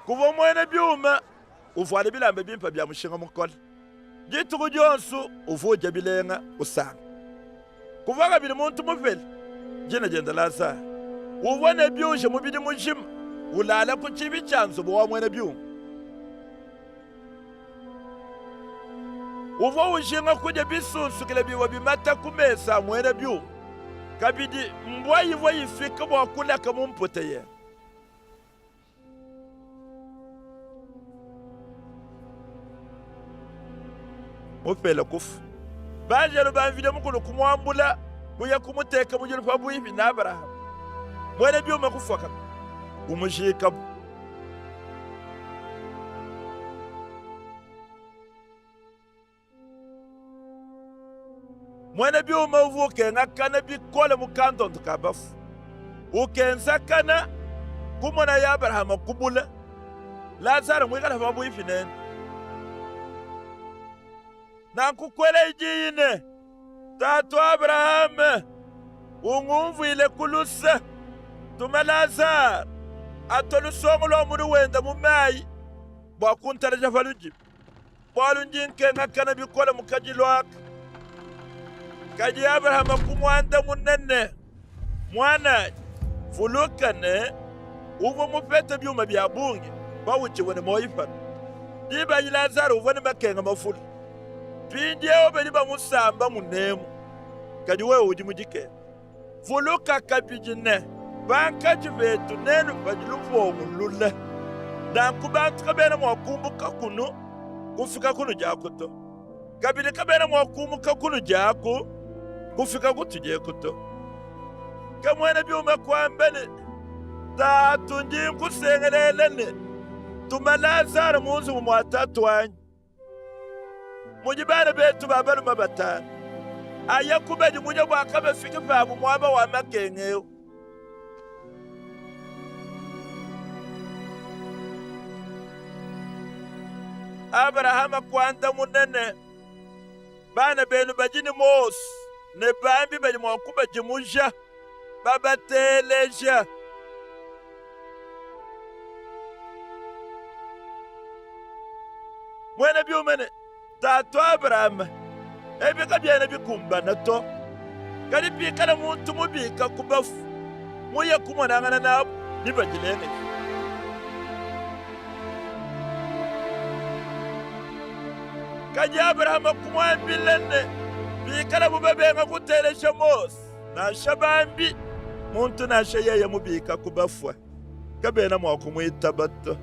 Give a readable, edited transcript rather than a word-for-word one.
Kuvua muena biuma uvuala bilamba bimpe bia mushinga mukole. Dituku dionso uvua udia bilenga, usanka. Kuvua kabidi muntu mupele, dina diende Lazare, uvua ne biuja mubidi mujima, ulala ku tshiibi tshia nzubu wa muena biuma. Uvua ujinga kudia bisunsukile bivua bimata ku mesa a muena biuma. Kabidi mbua ivua ifika bua kulaka mu mputa yende. Mupele kufua. Banjelu ba Mvidi Mukulu kumuambula, kuya kumuteka mu diulu pabuipi ne Abrahame. Muena biuma kufua kabidi, kumujiikabu. Muena biuma uvua ukengakana bikole mu kandondu ka bafue, ukenzakana, kumonaye Abrahame ku bule, Lazare muikale pabuipi nende. Nanku kuelaye diyi ne, Tatu Abrahame, ungumvuileku luse, tuma Lazare atue lusongo lua munu wende mu mayi bua kuntalaja pa ludimi. Bualu ndi nkengakana bikole mu kadilu aka. Kadi Abrahama kumuandamuna ne, Muananyi, vuluka ne, uvua mupete biuma bia bungi pautshivua ne muoyi panu. Diba adi Lazare uvua ne makenga mavule. Mpindiewu badi bamusamba munemu, kadi wewe udi mu dikenga. Vuluka kabidi ne, pankatshi petu nenu padi lupongo lule. Nanku bantu kabena mua kumbuka kunu, kufika kunudi aku to. Kabidi kabena mua kumuka kunudi aku, kufika kutudi eku to. Ke muena biuma kuamba ne, Tatu, ndi nkusengelela ne, tuma Lazare mu nzubu mua tatuanyi. Mudi bana betu ba balume batanu. Aya kubadimuja bua kabafiki pabu muaba wa makenga eu. Abalahama kuandamuna ne, Bana benu badi ne Mose ne bambi badi mua kubadimuja, babateleja. Muena biuma ne, Tatu Abrahame, ebi kabiena bikumbana to. Kadi pikala muntu mubika ku bafu, muye kumonangana nabu, nebadilengeje. Kadi Abrahame kumuambila ne, Pikalabu babenga kuteleja Mose, nansha bambi, muntu nansha yeye mubika ku bafue, kabena mua kumuitaba to.